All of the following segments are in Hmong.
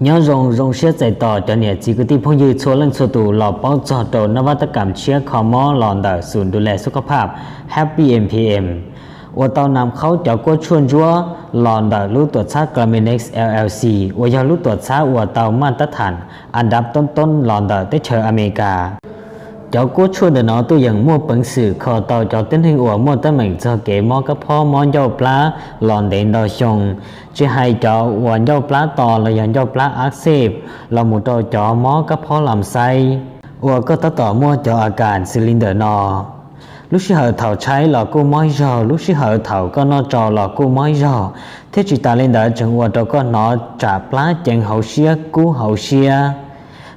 Nyob zoo, zoo siab txais tos cov niam txiv kwv tij phooj ywg txhua leej txhua tus los paub txog rau nab vaj tab kam tshiab kho mob los ntawm xum du le xub kab phaj Happy M P M uas tau nam khaub cov kuab tshuaj ntsuab los ntawm lub tuam txhab Claminex L L C uas yog lub tuam txhab uas tau maj tab thas an dab toob toob los ntawm teb chaws Amelikas. Cov kuab tshuaj ntawm no tuaj yeem muaj peev xwm kho tau cov tib neeg uas muaj teeb meem txog kev mob kab phob mob ncauj plab los ntev ntau xyoo, tsis hais cov uas ncauj plab to los yog ncauj plab ab xej los mus rau cov mob kab phob lam xaib uas koj tab tom muaj cov a kas xws li ntawm no. Lub sij hawm thaum tshaib los kuj mob ib zaug, lub sij hawm thaum koj noj tsau los kuj mob ib zaug, thiab tsis tas li ntawd tseem ua rau koj hnov tsam plab ceev hauv siab kub hauv siab,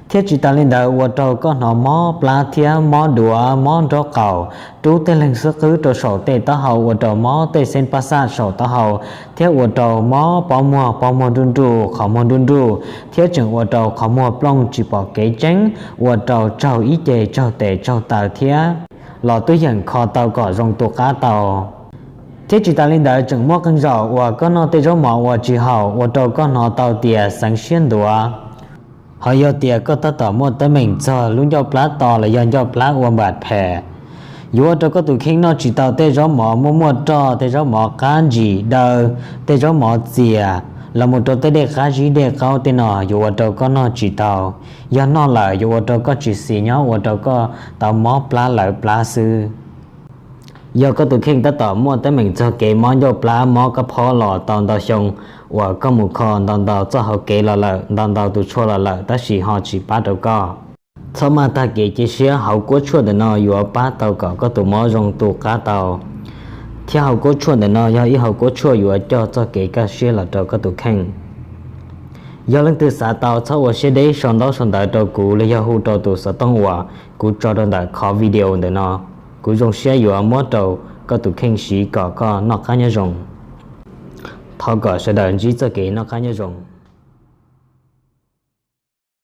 thiab tsis tas li ntawd ua rau koj hnov mob plab thiab mob duav mob nraub qaum, rub tej leeg xub qwb rau saum tej taub hau ua rau mob tej xeeb pab xaj saum taub hau, thiab ua rau mob pob muag, pob muag nruj nruj, qhov muag nruj nruj, thiab tseem ua rau qhov muag plooj tsis pom kev tseeb, ua rau tsaug ib ce tsaug tes tsaug taw thiab los twb yeem kho tau kom zoo tu qab tau. Thiab tsis tas li ntawd tseem muaj qee zaum uas koj noj tej zaub mov uas tsis haum ua rau koj hnov tau tias xeev siab ntuav. Ho yog tias koj tab tom muaj teeb meem txog lub ncauj plab to los yog ncauj plab ua npam phem, yuav ua rau koj tus kheej noj tsis tau tej zaub mov muaj muaj roj, tej zaub mov qab ntsim daw, tej zaub mov txias, los mus rau tej dej qab zib dej qaub tej no yuav ua rau koj noj tsis tau. Yog noj lawm yuav ua rau koj tsis xis nyob, ua rau koj tau mob plab lawv plab xwb. Yog koj tus kheej tab tom muaj teeb meem txog kev mob ncauj plab mob kab phob los tau ntau xyoo uas koj mus kho ntau ntau txoj hauv kev los lawm, ntau ntau tus tshuaj los lawm tab sis ho tsis pab rau koj, txhob maj tag kev cia siab, hauv kuab tshuaj ntawm no yuav pab tau kom koj tus mob zoo tu qab tau. Thiab hauv kuab tshuaj ntawm no yog ib hauv kuab tshuaj yuav coj txoj kev kaj siab los rau koj tus kheej. Yog leej twg xav tau txhob ua siab deb sau ntaub sau ntawv rau kuv los yog hu rau tus xov tooj uas kuv tso rau ntawm qhov video ntawm no. Kuv zoo siab yuav muab rau koj tus kheej siv kom koj noj qab nyob zoo. Thov kom sawv daws ntsib txoj kev noj qab nyob zoo.